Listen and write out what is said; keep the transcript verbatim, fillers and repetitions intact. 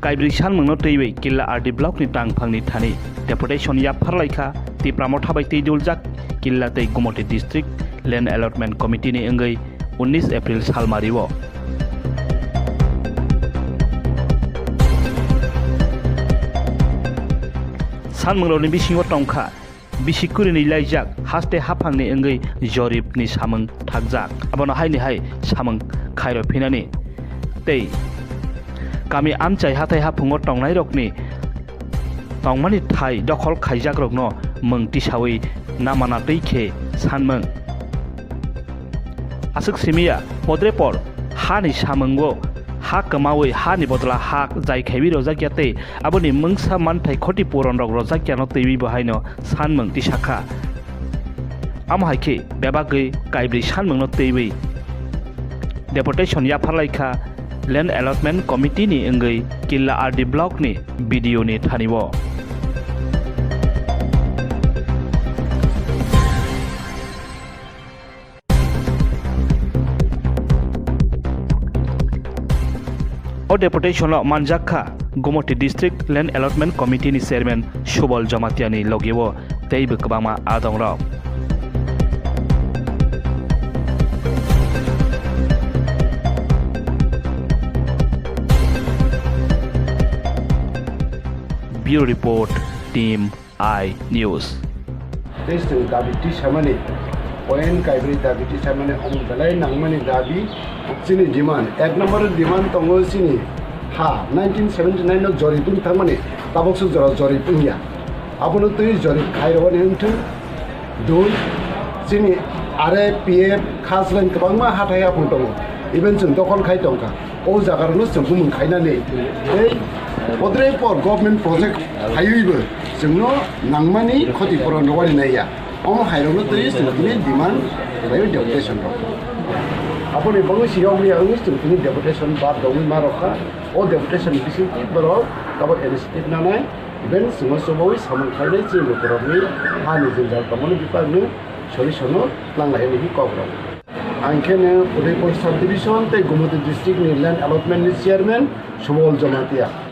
Kaibrwi sanmungno twiwi Killa R D block ni tangphangni thani deputation yapharlaikha Tipra Motha bai twiduljak Killa tei Gumoti District Land Allotment Committee ni wngwi unnish April salmario. Sanmungrokni bisingo tongkha bisi kurinwi laijak haste haphangni wngwi joribni samung thakjak. Abono haini hai samung khairo phinani tei kami amchai hathai haphungo tongnairokni tongmani thai dokhol khaijakrokno mung tisawi namana twi khe sanmung. Aswk simiya podrepor hani samungo ha kwmawi hani bodla ha jai khaiwi rojakya tei aboni mungsa manthai khoti puronrok rojakyano twiwi bo haino sanmung tisakha. Amo hai khe bebagwi kaibrwi sanmungno twiwi deputation yapharlaikha Land Allotment Committee ni wngwi Killa R D block ni B D O ni thani-o. O deputation o manjak kha Gumoti District Land Allotment Committee ni Chairman Subal Jamatia ni logi o teibo kwbangma adongrok. Bureau Report, Team I News. Tei chwng dabi tisamani, point kaibrwi dabi tisamani, omo belai nangmani dabi. Chini demand, ek number demand tongo chini ha, nineteen seventy nine no jorip wng thangmani, tabukso jora jorip wngya. Abono twi jorip khairogwani wngthung. Dui, chini R A P F khaslen kwbangma hathai haphung tongo, even chwng dokhol khai tongkha. O jagarokno chwng bumung khainani tei podrepor government project phaiwibo chwngno nangmani khoti puron rwani naiya. Omo hairokno twi chwng tini demand khlaiwi deputation rok. Aboni bagwi siyokliya wngwi chwng tini deputation bad rogwi ma rokha. O deputation bisingtwi borok abo initiative nanai, even chwngno chubawi samung khlainai chini lukurokni hani jwngjal tongmani bipakno solution-o tlanglai hwnwi kok rok. Ang khe no Udaipur Subdivision tei Gumoti District ni Land Allotment ni Chairman Subal Jamatia.